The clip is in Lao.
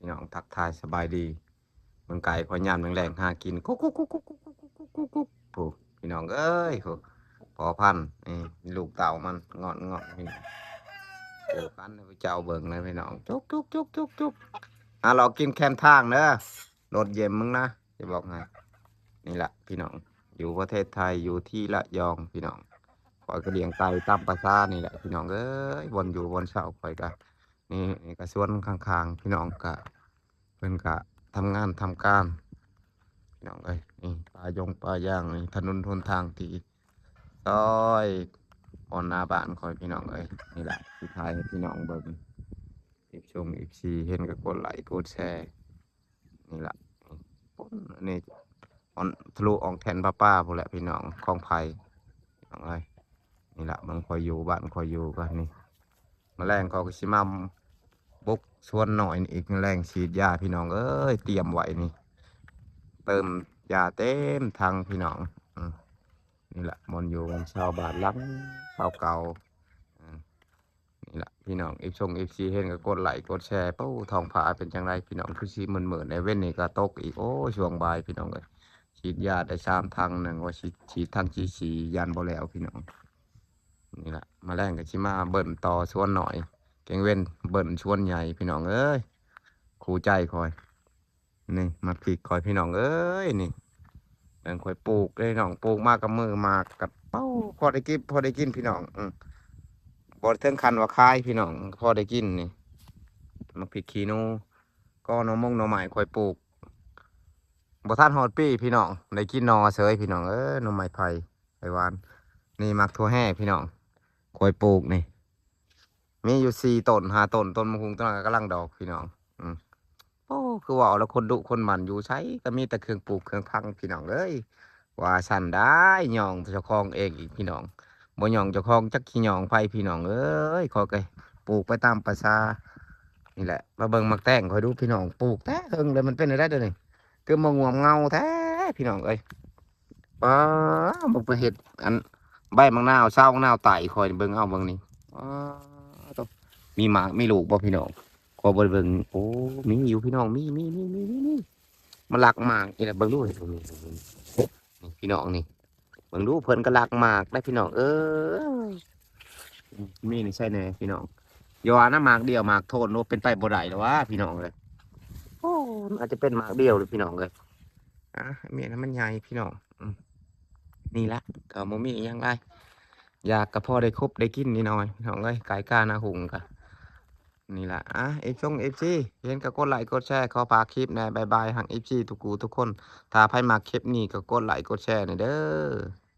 ພີ່ນ້ອງ ທັກທາຍສະບາຍດີ. ເບິ່ງໄກ່ຂ້ອຍຍາມແລງໆຫາກິນ ກຸກໆໆໆ ໂອ້ ພີ່ນ້ອງເອີຍ ໂອ້ ພໍພັນ ນີ້ລູກເຕົ້າມັນງອນໆ ພີ່ນ້ອງ ໂອ້ ກັນໃຫ້ເຈົ້າເບິ່ງນະ ພີ່ນ້ອງ ຈຸກໆໆໆ ຫາເລາະກິນແຄມທາງເດີ ລົດຢ້ຽມມຶງນະ ຈະບອກໃຫ້. ນີ້ລະພີ່ນ້ອງ ຢູ່ປະເທດໄທ ຢູ່ທີ່ລະຍອງ ພີ່ນ້ອງ ຂ້ອຍກໍລ້ຽງໄກ່ຕາມປະສານີ້ແຫຼະ ພີ່ນ້ອງເອີຍ ບ່ອນຢູ່ບ່ອນເຊົາຂ້ອຍກະ ນີ້ ນີ້ກະສວນຂ້າງໆ ພີ່ນ້ອງກະ ເພິ່ນກະທຳງານທຳການ ພີ່ນ້ອງເອີຍ ນີ້ປ່າຢົງປ່າຢາງ ນີ້ຖະໜົນຫົນທາງທີ່ຊອຍບ່ອນໜ້າບ້ານຂ້ອຍ ພີ່ນ້ອງເອີຍ. ນີ້ລະ ຊິຖ່າຍໃຫ້ພີ່ນ້ອງເບິ່ງ ເອັຟຊີ ເອັຟຊີ ເຫັນກໍກົດໄລກົດແຊ ນີ້ລະ ນີ້ ອັນນີ້ ອ່ອນ ທະລຸອອກແທ່ນປະປາພຸ້ນແຫຼະ ພີ່ນ້ອງ ຂອງໃຜ ພີ່ນ້ອງເອີຍ. ນີ້ລະ ເມືອງຂ້ອຍຢູ່ ບ້ານຂ້ອຍຢູ່ກໍນີ້ ມະແລງຂ້ອຍກໍຊິມາບຸກສວນນ້ອຍນີ້ອີກ ມະແລງສີດຢາ ພີ່ນ້ອງເອີຍ ຕຽມໄວ້ນີ້ ເຕີມຢາເຕັມຖັງ ພີ່ນ້ອງ. ອືມ ນີ້ລະ ບ່ອນຢູ່ບ່ອນເຊົາ ບ້ານຫຼັງເກົ່າໆ ອືມ ນີ້ລະ ພີ່ນ້ອງ ເອັຟຊີ ເອັຟຊີ ເຫັນກໍກົດໄລກົດແຊ. ໂອ້ ທ້ອງຟ້າເປັນຈັ່ງໃດ ພີ່ນ້ອງ ຄືຊິມືດໆ ໃນເວັນນີ້ກໍຕົກອີກ ໂອ້ ຊ່ວງບ່າຍ ພີ່ນ້ອງເອີຍ ສີດຢາໄດ້ສາມຖັງ ໜຶ່ງວ່າສີດ ສີດຖັງທີສີ່ ຢ້ານບໍ່ແລ້ວ ພີ່ນ້ອງ. ນີ້ລະ ມະແລງກໍຊິມາເບິ່ນຕໍ່ສວນນ້ອຍ ກາງເວັນເບິ່ນສວນໃຫຍ່ ພີ່ນ້ອງເອີຍ ຄູ່ໃຈຂ້ອຍ. ນີ້ໝາກພິກຂ້ອຍ ພີ່ນ້ອງເອີຍ ນີ້ ເບິ່ງຂ້ອຍປູກເດ້ ນ້ອງ ປູກມາກັບມືໝາກກັບ ເປົ້າ ພໍໄດ້ກິນ ພໍໄດ້ກິນ ພີ່ນ້ອງ ອືມ ບໍ່ເຖິງຂັ້ນວ່າຂາຍ ພີ່ນ້ອງ ພໍໄດ້ກິນ. ນີ້ໝາກພິກຂີ້ໜູ ກໍໜໍ່ມົງໜໍ່ໄມ້ຂ້ອຍປູກ ບໍ່ທັນຮອດປີ ພີ່ນ້ອງ ໄດ້ກິນໜໍ່ເສີຍ ພີ່ນ້ອງເອີຍ ໜໍ່ໄມ້ໄຜ່ ໄປຫວານ. ນີ້ໝາກຖົ່ວແຮ່ ພີ່ນ້ອງ ຂ້ອຍປູກນີ້ ມີຢູ່ສີ່ຕົ້ນ ຫ້າຕົ້ນ ຕົ້ນໝາກຫຸ່ງ ຕົ້ນນັ້ນກໍກຳລັງດອກ ພີ່ນ້ອງ. ອືມ ໂອ້ ຄືເວົ້າແລ້ວຄົນດຸຄົນໝັ່ນ ຢູ່ໃສກໍມີແຕ່ເຄື່ອງປູກເຄື່ອງຝັງ ພີ່ນ້ອງເອີຍ ວ່າຊັ້ນໄດ໋. ຍ້ອງເຈົ້າຂອງເອງອີກ ພີ່ນ້ອງ ບໍ່ຍ້ອງເຈົ້າຂອງຈັກຊິຍ້ອງໃຜ ພີ່ນ້ອງເອີຍ. ຂ້ອຍກໍປູກໄປຕາມປະສານີ້ແຫຼະ. ມາເບິ່ງໝາກແຕງຂ້ອຍດູ ພີ່ນ້ອງ ປູກແຕ່ເຫິງແລ້ວ ມັນເປັນແນວໃດດຽວນີ້ ຄືມາງວມເງົາແທ້ ພີ່ນ້ອງເອີຍ. ປ້າ ເບິ່ງເພິ່ນເຮັດ ອັນ ໃບໝາກນາວ ຊາວໝາກນາວໄຕ້ຂ້ອຍ ເບິ່ງເອົາເບິ່ງນີ້. ປ້າໂທ້ ມີໝາກມີລູກບໍ່ ພີ່ນ້ອງ? ຂ້ອຍບໍ່ໄດ້ເບິ່ງ. ໂອ້ ມີຢູ່ ພີ່ນ້ອງ ມີ ມີ ມີ ມີ ມີ ມັນລັກໝາກອີກແລ້ວ ເບິ່ງດູ ນີ້ ພີ່ນ້ອງ ນີ້ ເບິ່ງດູ ເພິ່ນກໍລັກໝາກໄດ໋ ພີ່ນ້ອງເອີຍ. ມີໃນໃສແດ່ ພີ່ນ້ອງ? ຢ່າວ່ານະ ໝາກດຽວ ໝາກໂທນ ໂອ້ ເປັນໄປບໍ່ໄດ້ແລ້ວຫວາ ພີ່ນ້ອງເອີຍ. ໂອ້ ມັນອາດຈະເປັນໝາກດຽວເລີຍ ພີ່ນ້ອງເອີຍ. ອ່າ ແມ່ນ ມັນໃຫຍ່ ພີ່ນ້ອງ. ອືມ ນີ້ລະ ກໍບໍ່ມີຫຍັງຫຼາຍ ຢາກກໍພໍໄດ້ຄົບໄດ້ກິນນິດໜ້ອຍ ພີ່ນ້ອງເອີຍ. ກາຍການາຫຸງກໍນີ້ລະ. ອ່າ ເອັຟຊີ ເອັຟຊີ ເຫັນກໍກົດໄລກົດແຊ ຂໍຝາກຄລິບແດ່. ບາຍບາຍ ຮັກເອັຟຊີທຸກຜູ້ທຸກຄົນ. ຖ້າໃຜມັກຄລິບນີ້ກໍກົດໄລກົດແຊແດ່ເດີ.